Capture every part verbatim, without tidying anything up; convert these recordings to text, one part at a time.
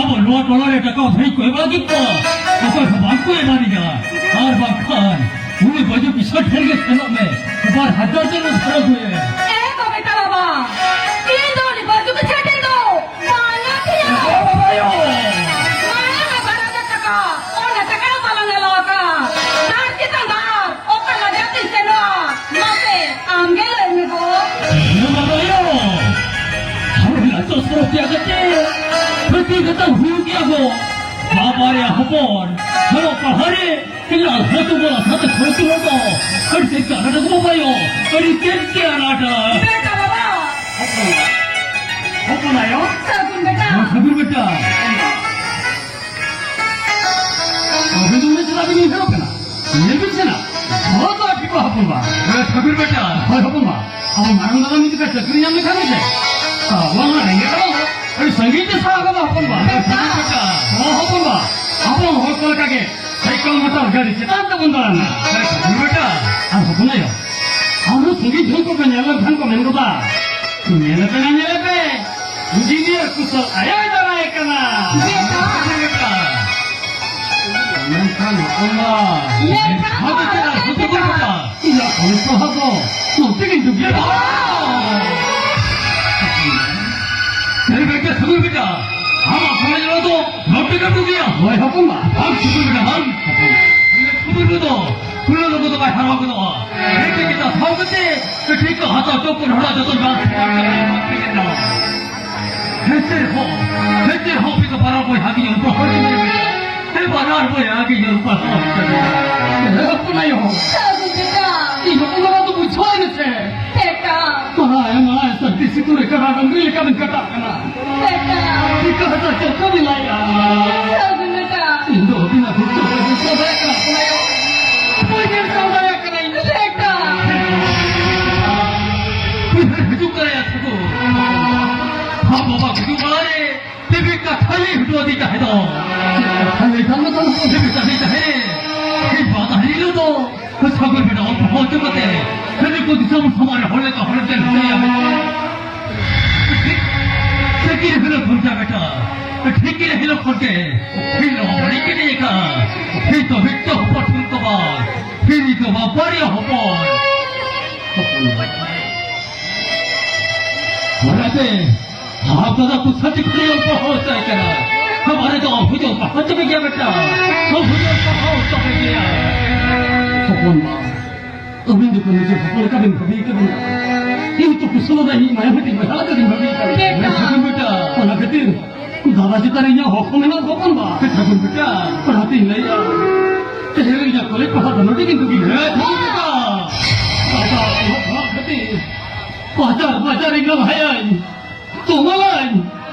ᱱᱚᱣᱟ ᱴᱚᱞᱟ ᱨᱮ ᱴᱟᱠᱟ ᱫᱷᱟᱹᱨᱤᱡ ᱠᱚ ᱮᱢᱟ ᱠᱮᱫ ᱠᱚᱣᱟ, ᱚᱠᱚᱭ ᱦᱚᱸ ᱵᱟᱝ ᱠᱚ ᱮᱢᱟᱱᱤᱡᱟ᱾ ᱟᱨ ᱵᱟᱝᱠᱷᱟᱱ ᱩᱱᱤ ᱵᱟᱹᱡᱩ ᱠᱤᱥᱟᱹᱬ ᱴᱷᱮᱱ ᱜᱮ ᱥᱮᱱᱚᱜ ᱢᱮ, ᱵᱟᱨ ᱦᱟᱡᱟᱨ ᱛᱮ ᱱᱚᱣᱟ ᱥᱟᱨᱟ ᱫᱩᱭ ᱮᱢ᱾ ᱮ ᱠᱚᱵᱤᱛᱟ ᱵᱟᱵᱟ, ᱤᱧ ᱫᱚ ᱩᱱᱤ ᱵᱟᱹᱡᱩ ᱠᱤᱥᱟᱹᱬ ᱴᱷᱮᱱ ᱫᱚ ᱵᱟᱝ ᱮ ᱯᱷᱤᱨᱟᱣ᱾ ᱢᱟᱲᱟᱝ ᱢᱟ ᱵᱟᱨ ᱦᱟᱡᱟᱨ ᱴᱟᱠᱟ, ᱚᱱᱟ ᱴᱟᱠᱟ ᱦᱚᱸ ᱵᱟᱞᱟᱝ ᱮᱞᱟᱣ ᱟᱠᱟᱫ᱾ ᱫᱟᱨ ᱪᱮᱛᱟᱱ ᱫᱟᱨ, ᱚᱠᱟ ᱞᱟᱡᱟᱣ ᱛᱤᱧ ᱥᱮᱱᱚᱜᱼᱟ? ᱢᱟᱥᱮ, ᱟᱢ ᱜᱮ ᱞᱟᱹᱭ ᱢᱮ ᱜᱚ᱾ ᱤᱭᱟᱹ ᱵᱟᱵᱟ ᱭᱳ, ᱦᱟᱣᱲᱟ ᱪᱚᱥᱨᱚ ᱯᱮᱭᱟ ᱠᱟᱛᱮ, ᱯᱨᱚᱛᱤ ᱠᱟᱛᱷᱟ ᱦᱩᱭᱩᱜ ᱜᱮᱭᱟ ᱜᱚ᱾ ᱵᱟᱵᱟ ᱨᱮ ᱦᱚᱯᱚᱱ, ᱦᱚᱲ ᱯᱟᱲᱦᱟᱣ ᱨᱮ ᱤᱧ ᱟᱞᱦᱟ ᱛᱩᱢᱟᱹᱞ ᱟᱥᱟ ᱛᱮ ᱠᱷᱚᱨᱚᱪ ᱨᱮ ᱫᱚ ᱟᱹᱰᱤ ᱛᱮᱫ ᱜᱮ ᱟᱱᱟᱴ ᱜᱚ ᱵᱟᱵᱟ ᱭᱳ, ᱟᱹᱰᱤ ᱛᱮᱫ ᱜᱮ ᱟᱱᱟᱴᱟ᱾ ᱵᱮᱴᱟ ᱵᱟᱵᱟ᱾ ᱦᱚᱯᱚᱱ ᱟᱭᱳ᱾ ᱥᱟᱹᱜᱩᱱ ᱵᱮᱴᱟ᱾ ᱦᱮᱸ, ᱥᱟᱹᱜᱩᱱ ᱵᱮᱴᱟ᱾ ᱟᱹᱵᱤᱱ ᱫᱚ ᱩᱱᱟᱹᱜ ᱪᱮᱫᱟᱜ ᱵᱤᱱ ᱩᱭᱦᱟᱹᱨᱚᱜ ᱠᱟᱱᱟ? ᱧᱮᱞ ᱵᱤᱱ ᱥᱮ ᱱᱟ, ᱦᱚᱲ ᱫᱚ ᱟᱹᱰᱤ ᱠᱚ ᱦᱚᱯᱚᱱ ᱵᱟ᱾ ᱦᱮᱸ, ᱥᱟᱹᱜᱩᱱ ᱵᱮᱴᱟ᱾ ᱦᱳᱭ, ᱦᱚᱯᱚᱱ ᱵᱟ᱾ ᱟᱵᱚ ᱢᱟᱨᱟᱝ ᱫᱟᱫᱟ ᱢᱤᱫ ᱡᱚᱠᱷᱟ ᱪᱟᱹᱠᱨᱤ ᱧᱟᱢ ᱞᱮᱠᱷᱟᱱ ᱜᱮ ᱥᱮ, ᱟᱵᱚ ᱱᱚᱣᱟ ᱨᱮᱸᱜᱮᱡ ᱦᱚᱲ ᱟᱹᱰᱤ ᱥᱟᱺᱜᱤᱧ ᱛᱮ ᱥᱟᱦᱟ ᱜᱚᱫᱚᱜ ᱦᱚᱯᱚᱱ ᱵᱟ᱾ ᱵᱮᱴᱟ᱾ ᱦᱚᱸ, ᱦᱚᱯᱚᱱ ᱵᱟ᱾ ᱟᱵᱚ ᱦᱚᱲ ᱠᱚ ᱞᱮᱠᱟ ᱜᱮ ᱥᱟᱭᱠᱮᱞ ᱢᱚᱴᱚᱨ ᱜᱟᱹᱰᱤ ᱪᱮᱛᱟᱱ ᱛᱮᱵᱚᱱ ᱫᱟᱬᱟᱱᱟ᱾ ᱦᱮᱸ, ᱥᱟᱹᱜᱩᱱ ᱵᱮᱴᱟ᱾ ᱟᱨ ᱦᱚᱯᱚᱱ ᱟᱭᱳ, ᱟᱨᱦᱚᱸ ᱥᱟᱺᱜᱤᱧ ᱠᱷᱚᱱ ᱠᱚ ᱧᱮᱞ ᱞᱮᱱᱠᱷᱟᱱ ᱠᱚ ᱢᱮᱱ ᱜᱚᱫᱟ, "ᱧᱮᱞᱮ ᱯᱮ ᱱᱟ, ᱧᱮᱞᱮ ᱯᱮ, ᱤᱧᱡᱤᱱᱤᱭᱟᱨ ᱠᱩᱥᱚᱞ ᱟᱭᱳᱭ ᱫᱟᱨᱟᱭ ᱠᱟᱱᱟ᱾" ᱵᱮᱴᱟ᱾ ᱢᱮᱱᱠᱷᱟᱱ ᱦᱚᱯᱚᱱ ᱵᱟ, ᱢᱮᱱᱠᱷᱟᱱ ᱦᱚᱯᱚᱱ ᱵᱟ, ᱦᱚᱯᱚᱱ ᱵᱟ, ᱤᱧᱟᱜ ᱚᱞ ᱯᱟᱲᱦᱟᱣ ᱫᱚ ᱱᱚᱛᱮ ᱜᱤᱧ ᱰᱩᱜᱤᱭᱟ᱾ ᱥᱟᱹᱨᱤ ᱵᱮᱴᱟ, ᱥᱟᱹᱜᱩᱱ ᱵᱮᱴᱟ, ᱟᱢᱟᱜ ᱥᱚᱢᱟᱡᱽ ᱨᱮ ᱫᱚ ᱱᱚᱛᱮ ᱜᱮ ᱰᱩᱜᱤᱭᱟ᱾ ᱦᱳᱭ ᱦᱚᱯᱚᱱ ᱵᱟ᱾ ᱵᱟᱝ ᱥᱟᱹᱜᱩᱱ ᱵᱮᱴᱟ, ᱵᱟᱝ᱾ ᱥᱟᱹᱜᱩᱱ ᱵᱮᱴᱟ ᱫᱚ ᱠᱩᱞᱟᱹ ᱞᱚᱜᱚ ᱫᱚ ᱵᱟᱭ ᱦᱟᱨᱟ ᱜᱚᱫᱚᱜᱼᱟ᱾ ᱦᱮᱸ, ᱪᱮᱫ ᱪᱮᱫ ᱥᱟᱶ ᱠᱟᱛᱮ ᱴᱷᱤᱠ ᱠᱚ ᱦᱟᱛᱟᱣ ᱪᱚ ᱠᱚ ᱱᱚᱰᱟ ᱡᱚᱛᱚ ᱵᱟᱝ ᱴᱷᱤᱠ ᱠᱟᱱᱟ, ᱵᱟᱝ ᱴᱷᱤᱠ ᱠᱟᱱᱟ᱾ ᱦᱮᱸ, ᱪᱮᱫ ᱦᱚᱸ, ᱦᱮᱸ, ᱪᱮᱫ ᱦᱚᱸ ᱯᱮ ᱵᱟᱱᱟᱨ ᱵᱚᱭᱦᱟ ᱜᱮ ᱧᱮᱞ ᱠᱚ ᱦᱚᱲ ᱠᱚ ᱧᱮᱞ ᱠᱚ᱾ ᱦᱮᱸ, ᱵᱟᱱᱟᱨ ᱵᱚᱭᱦᱟ ᱜᱮ ᱧᱮᱞ ᱠᱚ ᱦᱚᱲ ᱠᱚ ᱧᱮᱞ ᱠᱚ᱾ ᱦᱮᱸ, ᱦᱚᱯᱚᱱ ᱟᱭᱳ᱾ ᱥᱟᱹᱜᱩᱱ ᱵᱮᱴᱟ᱾ ᱤᱧ ᱦᱚᱯᱚᱱ ᱵᱟᱵᱟ ᱫᱚ ᱵᱩᱡᱷᱟᱹᱣ ᱢᱮᱥᱮ᱾ ᱵᱮᱴᱟ᱾ ᱢᱟᱲᱟᱝ, ᱢᱟᱲᱟᱝ ᱥᱟᱹᱨᱫᱤ ᱥᱤᱛᱩᱝ ᱨᱮ ᱠᱟᱰᱟ ᱰᱟᱝᱨᱤ ᱞᱮᱠᱟ ᱵᱤᱱ ᱠᱟᱴᱟᱜ ᱠᱟᱱᱟ᱾ ᱵᱮᱴᱟ᱾ ᱪᱤᱠᱟᱹ ᱦᱚᱪᱚ ᱪᱮᱫ ᱠᱚ ᱵᱤᱞᱟᱭᱟ? ᱥᱟᱹᱜᱩᱱ ᱵᱮᱴᱟ᱾ ᱤᱧ ᱫᱚ ᱟᱹᱵᱤᱱᱟᱜ ᱫᱩᱠ ᱫᱚ ᱵᱟᱹᱧ ᱵᱩᱡᱷᱟᱹᱣ ᱫᱟᱲᱮᱭᱟᱜ ᱠᱟᱱᱟ, ᱦᱚᱯᱚᱱ ᱟᱭᱳ᱾ ᱵᱟᱹᱧ ᱧᱮᱞ ᱥᱟᱦᱟᱣ ᱫᱟᱲᱮᱭᱟᱜ ᱠᱟᱱᱟ ᱤᱧ ᱫᱚ᱾ ᱵᱮᱴᱟ᱾ ᱩᱭᱦᱟᱹᱨ ᱦᱤᱡᱩᱜ ᱠᱟᱱᱟ ᱭᱟ ᱛᱟᱠᱚ᱾ ᱟᱢ ᱵᱟᱵᱟ ᱜᱩᱡᱩᱜ ᱵᱟᱲᱟ ᱨᱮ ᱛᱮᱵᱤ ᱠᱟᱛᱷᱟ ᱞᱟᱹᱭ ᱦᱚᱴᱚ ᱟᱹᱫᱤᱧ ᱛᱟᱦᱮᱸ ᱫᱚ᱾ ᱪᱮᱫ ᱠᱟᱛᱷᱟ ᱞᱟᱹᱭ ᱠᱷᱟᱱ ᱫᱚ ᱛᱟᱦᱚᱞᱮ? ᱛᱮᱵᱤ ᱠᱟᱛᱷᱟ ᱞᱟᱹᱭ ᱛᱟᱦᱮᱸ᱾ ᱤᱧ ᱵᱟᱵᱟ ᱛᱟᱦᱮᱸ ᱦᱤᱞᱳᱜ ᱫᱚ ᱥᱟᱹᱜᱩᱱ ᱵᱮᱴᱟ ᱚᱞ ᱯᱟᱲᱦᱟᱣ ᱦᱚᱪᱚ ᱠᱟᱛᱮ ᱦᱟᱹᱱᱤ ᱠᱚ ᱫᱤᱥᱚᱢ ᱥᱟᱢᱟᱝ ᱨᱮ ᱦᱚᱲ ᱞᱮᱠᱟ ᱦᱚᱲᱮᱢ ᱧᱮᱞ ᱦᱚᱪᱚᱭᱟ᱾ ᱴᱷᱤᱠ, ᱴᱷᱤᱠ ᱦᱤᱞᱳᱜ ᱠᱷᱚᱱ ᱡᱟ ᱵᱮᱴᱟ, ᱴᱷᱤᱠ ᱠᱤᱱ ᱦᱤᱞᱳᱜ ᱠᱷᱚᱱ ᱜᱮ ᱦᱤᱞᱳᱜ ᱵᱟᱹᱲᱤᱡ ᱠᱤᱱ ᱤᱭᱟᱹ ᱠᱟᱜᱼᱟ᱾ ᱦᱤᱛᱚᱜ ᱦᱤᱛᱚᱜ ᱦᱚᱯᱚᱱ ᱴᱷᱮᱱ ᱠᱚ ᱵᱟᱝ, ᱦᱤᱱᱤ ᱫᱚ ᱵᱟᱵᱟᱨᱮ ᱦᱚᱯᱚᱱ᱾ ᱦᱚᱯᱚᱱ ᱵᱟ᱾ ᱚᱱᱟᱛᱮ ᱟᱯ ᱫᱟᱫᱟ ᱠᱚ ᱥᱟᱹᱪ ᱠᱷᱟᱹᱞᱤ ᱚᱞ ᱯᱟᱲᱦᱟᱣ ᱦᱚᱪᱚᱭ ᱠᱟᱱᱟ᱾ ᱦᱟᱢᱟᱨᱮ ᱫᱚ ᱟᱵᱚ ᱫᱚ ᱯᱟᱲᱦᱟᱣ ᱪᱚᱵᱮ ᱜᱮᱭᱟ ᱵᱮᱴᱟ, ᱟᱵᱚ ᱫᱚ ᱯᱟᱲᱦᱟᱣ ᱪᱚᱵᱮ ᱜᱮᱭᱟ᱾ ᱦᱚᱯᱚᱱ ᱵᱟ, ᱟᱹᱵᱤᱱ ᱫᱚ ᱱᱤᱡᱮ ᱦᱚᱯᱚᱱ ᱞᱮᱠᱟ ᱵᱤᱱ ᱵᱷᱟᱹᱵᱤ ᱠᱟᱫᱤᱧᱟ᱾ ᱤᱧ ᱛᱚ ᱠᱩᱥᱚᱞ ᱫᱟ ᱤᱧ ᱢᱟᱭᱟ ᱵᱤᱴᱤ ᱵᱚᱭᱦᱟ ᱞᱮᱠᱟ ᱵᱤᱱ ᱵᱷᱟᱹᱵᱤ ᱠᱟᱫᱤᱧᱟ᱾ ᱵᱮᱴᱟ᱾ ᱦᱮᱸ, ᱥᱟᱹᱜᱩᱱ ᱵᱮᱴᱟ᱾ ᱚᱱᱟ ᱠᱷᱟᱹᱛᱤᱨ ᱫᱟᱫᱟ ᱪᱮᱛᱟᱱ ᱨᱮ ᱤᱧᱟᱹᱜ ᱦᱚᱠ ᱦᱚᱸ ᱢᱮᱱᱟᱜ ᱦᱚᱯᱚᱱ ᱵᱟ᱾ ᱥᱟᱹᱜᱩᱱ ᱵᱮᱴᱟ᱾ ᱚᱱᱟᱛᱤᱧ ᱞᱟᱹᱭᱟ, ᱛᱮᱦᱮᱧ ᱨᱮ ᱤᱧᱟᱹᱜ ᱠᱚᱞᱮᱡᱽ ᱯᱟᱲᱦᱟᱣ ᱫᱚ ᱱᱚᱰᱮ ᱜᱤᱧ ᱵᱟᱹᱜᱤᱭᱟ᱾ ᱦᱮᱸ, ᱥᱟᱹᱜᱩᱱ ᱵᱮᱴᱟ᱾ ᱫᱟᱫᱟ ᱚᱞᱚᱜ ᱯᱟᱲᱦᱟᱜ ᱠᱷᱟᱹᱛᱤᱨ ᱵᱟᱡᱟᱨ ᱵᱟᱡᱟᱨ ᱤᱧ ᱞᱟᱦᱟᱭᱟᱹᱧ᱾ ᱛᱩᱢᱟᱹᱞᱟᱹᱧ᱾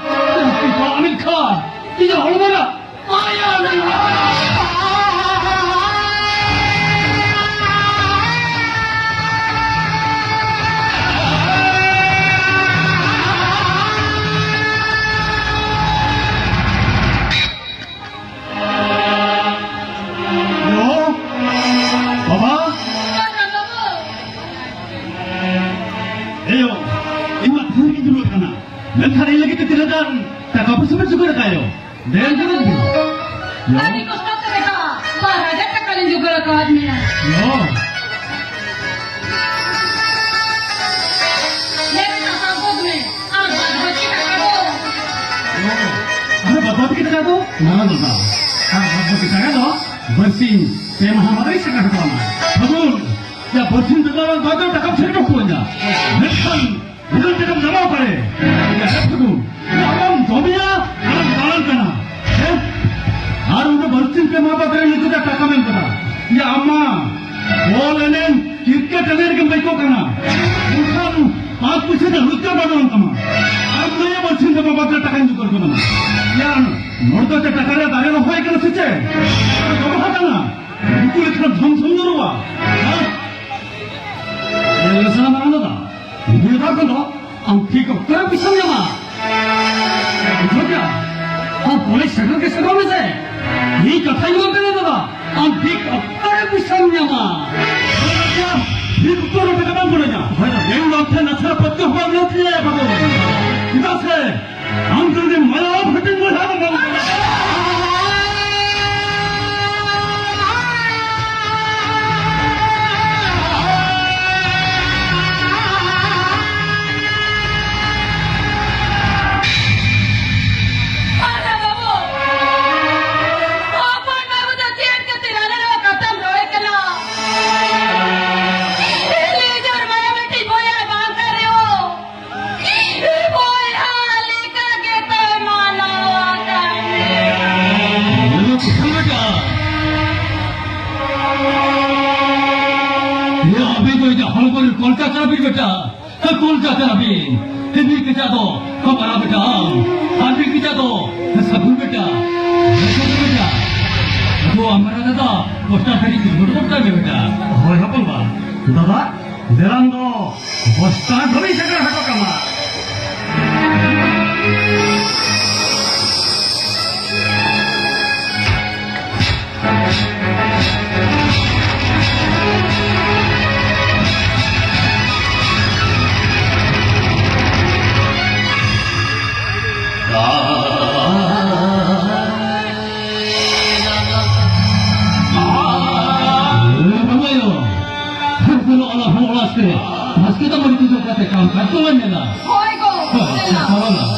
ᱡᱟᱹᱥᱛᱤ ᱯᱟᱲᱟᱜ ᱞᱮᱱᱠᱷᱟᱱ ᱤᱧᱟᱹᱜ ᱦᱚᱲᱢᱚ ᱨᱮ ᱢᱟᱭᱟ ᱢᱮᱱᱟᱜᱼᱟ᱾ ᱦᱮᱞᱳ, ᱵᱟᱵᱟ᱾ ᱮᱭᱳ, ᱤᱧ ᱢᱟ ᱛᱷᱟᱹᱱ ᱜᱤᱧ ᱫᱩᱲᱩᱵ ᱟᱠᱟᱱᱟ, ᱢᱮᱱᱠᱷᱟᱱ ᱤᱧ ᱞᱟᱹᱜᱤᱫ ᱛᱮ ᱛᱤᱱᱟᱹᱜ ᱜᱟᱱ ᱴᱟᱠᱟ ᱯᱚᱭᱥᱟ ᱯᱮ ᱡᱚᱜᱟᱲ ᱟᱠᱟᱫ ᱭᱳ? ᱫᱮᱱ ᱫᱩᱲᱩᱵ ᱢᱮ᱾ ᱭᱳ᱾ ᱟᱹᱰᱤ ᱠᱚᱥᱴᱚ ᱛᱮ ᱵᱮᱴᱟ, ᱵᱟᱨ ᱦᱟᱡᱟᱨ ᱴᱟᱠᱟ ᱞᱤᱧ ᱡᱚᱜᱟᱲ ᱟᱠᱟᱫ ᱢᱮᱭᱟ᱾ ᱭᱳ᱾ ᱞᱟᱹᱭ ᱢᱮ, ᱥᱟᱥᱟᱝ ᱠᱚ ᱢᱮ, ᱟᱨ ᱵᱟᱫ ᱵᱟᱹᱠᱤ ᱴᱟᱠᱟ ᱫᱚ? ᱭᱳ᱾ ᱟᱨ ᱵᱟᱫ ᱵᱟᱹᱠᱤ ᱴᱟᱠᱟ ᱫᱚ? ᱚᱱᱟ ᱫᱚ ᱵᱟᱝ᱾ ᱟᱨ ᱵᱟᱫ ᱵᱟᱹᱠᱤ ᱴᱟᱠᱟ ᱫᱚ ᱵᱟᱹᱨᱥᱤᱧ ᱯᱮ ᱢᱟᱦᱟ ᱵᱟᱫᱮ ᱥᱮᱴᱮᱨ ᱦᱚᱴᱚ ᱟᱢᱟ᱾ ᱯᱷᱟᱹᱜᱩᱱ, ᱭᱟ, ᱵᱟᱹᱨᱥᱤᱧ ᱛᱮᱫᱚ ᱵᱟᱝ ᱫᱚ ᱴᱟᱠᱟ ᱥᱮᱴᱮᱨ ᱦᱚᱴᱚ ᱟᱹᱧᱟ᱾ ᱢᱮᱱᱠᱷᱟᱱ ᱩᱱᱟᱹᱜ ᱴᱟᱠᱟᱢ ᱧᱟᱢᱟ ᱚᱠᱟᱨᱮ? ᱭᱟ, ᱦᱮᱸ ᱯᱷᱟᱹᱜᱩᱱ, ᱭᱟ, ᱟᱢᱮᱢ ᱡᱚᱢᱮᱭᱟ, ᱟᱨᱮᱢ ᱫᱟᱬᱟᱱ ᱠᱟᱱᱟ᱾ ᱦᱮᱸ? ᱟᱨ ᱩᱱᱟᱹᱜ ᱵᱟᱹᱨᱥᱤᱧ ᱯᱮ ᱢᱟᱦᱟ ᱵᱟᱫᱽ ᱨᱮ ᱱᱤᱛᱚᱜ ᱫᱚ ᱴᱟᱠᱟᱢ ᱮᱢ ᱠᱟᱫᱟ᱾ ᱭᱟ, ᱟᱢ ᱢᱟ ᱵᱚᱞ ᱮᱱᱮᱡ, ᱠᱨᱤᱠᱮᱴ ᱮᱱᱮᱡ ᱨᱮᱜᱮᱢ ᱵᱟᱹᱭᱠᱟᱹᱣ ᱠᱟᱱᱟ᱾ ᱢᱮᱱᱠᱷᱟᱱ ᱯᱟᱸᱪ ᱯᱩᱭᱥᱟᱹ ᱫᱚ ᱨᱳᱡᱽᱜᱟᱨ ᱵᱟᱹᱱᱩᱜ ᱟᱱ ᱛᱟᱢᱟ᱾ ᱟᱨ ᱞᱟᱹᱭᱟ ᱵᱟᱹᱨᱥᱤᱧ ᱯᱮ ᱢᱟᱦᱟ ᱵᱟᱫᱽ ᱨᱮ ᱴᱟᱠᱟᱧ ᱡᱚᱜᱟᱲ ᱠᱟᱫᱟ᱾ ᱭᱟ, ᱱᱚᱰᱮ ᱫᱚ ᱪᱮᱫ ᱴᱟᱠᱟ ᱨᱮᱭᱟᱜ ᱫᱟᱨᱮ ᱨᱚᱦᱚᱭ ᱠᱟᱱᱟ ᱥᱮ ᱪᱮᱫ? ᱟᱨ ᱵᱟᱵᱟ ᱠᱟᱱᱟ᱾ ᱩᱱᱠᱩ ᱞᱮᱠᱷᱟᱱ ᱡᱷᱚᱢ ᱡᱷᱚᱢ ᱧᱩᱨᱩᱜᱼᱟ᱾ ᱦᱮᱸ? ᱧᱮᱞ ᱢᱮᱥᱮ ᱢᱟᱨᱟᱝ ᱫᱟᱫᱟ, ᱱᱤᱭᱟᱹ ᱫᱷᱟᱣ ᱠᱷᱚᱱ ᱫᱚ ᱟᱢ ᱴᱷᱤᱠ ᱚᱠᱛᱚ ᱨᱮ ᱯᱚᱭᱥᱟᱢ ᱧᱟᱢᱟ᱾ ᱵᱩᱡᱷᱟᱹᱣ ᱠᱮᱫᱟ? ᱟᱢ ᱠᱚᱞᱮᱡᱽ ᱥᱮᱴᱮᱨ ᱜᱮ ᱥᱮᱴᱮᱨ ᱢᱮᱥᱮ᱾ ᱤᱧ ᱠᱟᱛᱷᱟᱧ ᱮᱢᱟᱢ ᱠᱟᱱᱟ ᱫᱟᱫᱟ, ᱟᱢ ᱴᱷᱤᱠ ᱚᱠᱛᱚ ᱨᱮ ᱯᱚᱭᱥᱟᱢ ᱧᱟᱢᱟ᱾ ᱴᱷᱤᱠ ᱚᱠᱛᱚ ᱨᱮ ᱴᱟᱠᱟ ᱵᱟᱢ ᱠᱩᱲᱟᱹᱧᱟ᱾ ᱦᱳᱭ ᱫᱟᱫᱟ᱾ ᱤᱧ ᱫᱚ ᱟᱢ ᱴᱷᱮᱱ ᱱᱟᱥᱮ ᱯᱟᱹᱛᱭᱟᱹᱣ ᱦᱚᱸ ᱵᱟᱝ ᱢᱮᱱᱟᱜ ᱛᱤᱧᱟᱹ ᱮ ᱵᱟᱹᱵᱩ᱾ ᱪᱮᱫᱟᱜ ᱥᱮ ᱟᱢ ᱫᱚ ᱩᱱᱤ ᱢᱟᱭᱟ ᱵᱷᱟᱹᱴᱤᱧ ᱵᱚᱭᱦᱟ ᱫᱚ ᱵᱟᱝ᱾ ᱟᱹᱵᱤᱱ ᱫᱚ ᱤᱧᱟᱹᱜ ᱦᱚᱲᱢᱚ ᱨᱮ ᱠᱚᱞᱠᱟ ᱠᱟᱱᱟ ᱵᱤᱱ ᱵᱮᱴᱟ, ᱠᱚᱞᱠᱟ ᱠᱟᱱᱟ ᱵᱤᱱ᱾ ᱵᱤᱨ ᱠᱟᱪᱟ ᱫᱚ ᱠᱚᱯᱟᱨᱟ ᱵᱮᱴᱟ, ᱟᱨ ᱵᱤᱨ ᱠᱟᱪᱟ ᱫᱚ ᱥᱟᱹᱜᱩᱱ ᱵᱮᱴᱟ, ᱥᱟᱹᱜᱩᱱ ᱵᱮᱴᱟ᱾ ᱟᱫᱚ ᱟᱢ ᱢᱟᱨᱟᱝ ᱫᱟᱫᱟ, ᱯᱳᱥᱴᱟᱨ ᱠᱟᱹᱴᱤᱡ ᱠᱩᱞ ᱦᱚᱴᱚ ᱠᱟᱜ ᱢᱮ ᱵᱮᱴᱟ᱾ ᱦᱳᱭ ᱦᱚᱯᱚᱱ ᱵᱟ, ᱫᱟᱫᱟ, ᱫᱮᱞᱟᱝ ᱫᱚ ᱵᱚᱥᱛᱟ ᱫᱷᱟᱹᱵᱤᱡ ᱥᱮᱴᱮᱨ ᱦᱚᱴᱚ ᱠᱟᱢᱟ᱾ ᱵᱟᱹᱵᱩ ᱟᱭᱳ, ᱥᱮᱱᱚᱜ ᱟᱞᱟᱝ ᱦᱚᱸ ᱚᱲᱟᱜ ᱥᱮᱫ᱾ ᱵᱟᱥᱠᱮ ᱫᱚ ᱵᱟᱹᱲᱛᱤ ᱫᱚ ᱠᱟᱛᱮ ᱠᱟᱢ ᱠᱟᱡᱽ ᱠᱚ ᱵᱟᱹᱧ ᱧᱮᱞᱟ᱾ ᱦᱳᱭ ᱜᱚ, ᱦᱳᱭ, ᱪᱟᱞᱟᱜ᱾ ᱪᱟᱞᱟᱜ ᱟᱞᱟᱝ᱾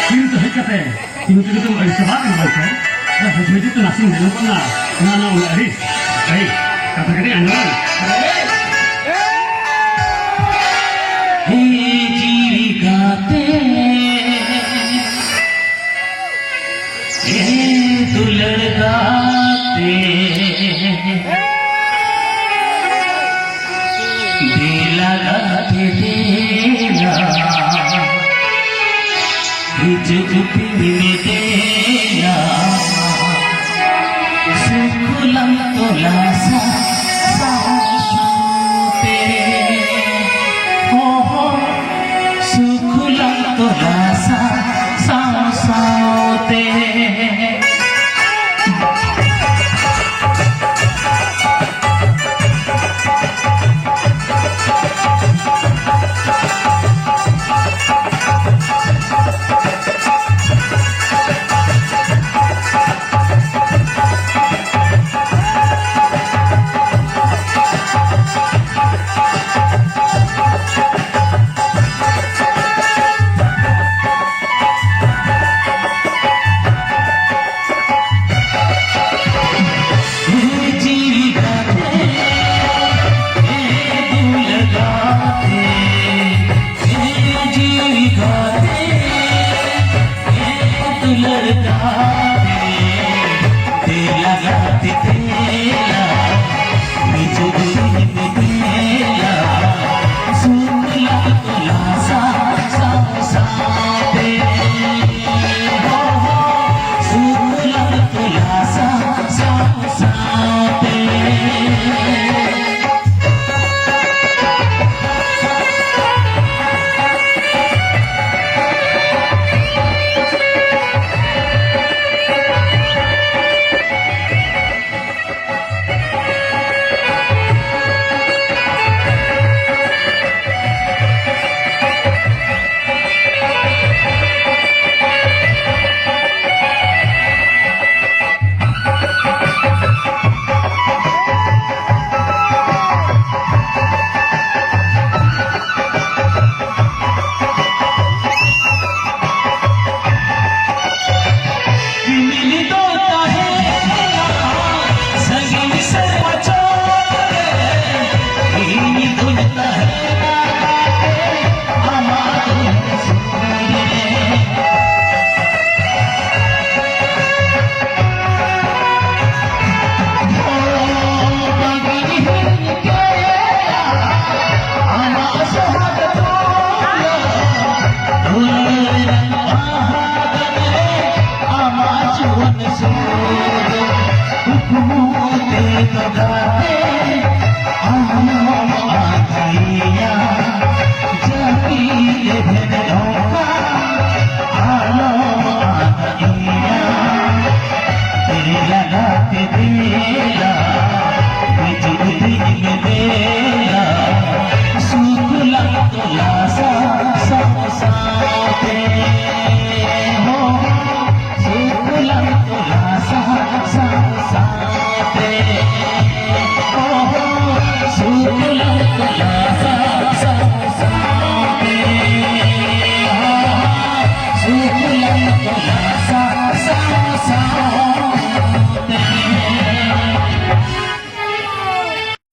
ᱛᱤᱱ ᱛᱮ ᱦᱮᱡ ᱠᱟᱛᱮ ᱤᱧ ᱛᱮᱜᱮ ᱛᱮᱢ ᱟᱹᱲᱤᱥ ᱪᱟᱵᱟᱜ ᱠᱟᱱᱟ ᱵᱟᱝ ᱥᱮ? ᱟᱨ ᱦᱟᱹᱡᱩ ᱦᱟᱹᱡᱩ ᱛᱮ ᱱᱟᱥᱮᱧ ᱧᱮᱞᱚᱜ ᱠᱟᱱᱟ᱾ ᱚᱱᱟ ᱚᱱᱟ ᱩᱱᱟᱹᱜ ᱟᱹᱲᱤᱥ᱾ ᱮᱭ, ᱠᱟᱛᱷᱟ ᱠᱟᱹᱴᱤᱡ ᱟᱸᱡᱚᱢ ᱢᱮ᱾ ᱦᱮ ᱡᱤᱣᱤ ᱜᱟᱛᱮ, ᱦᱮ ᱫᱩᱞᱟᱹᱲ ᱜᱟᱛᱮ, ᱫᱮᱞᱟ ᱜᱟᱛᱮ ᱫᱮᱞᱟ, ᱦᱤᱡᱩᱜ ᱯᱮ ᱢᱮᱱᱛᱮ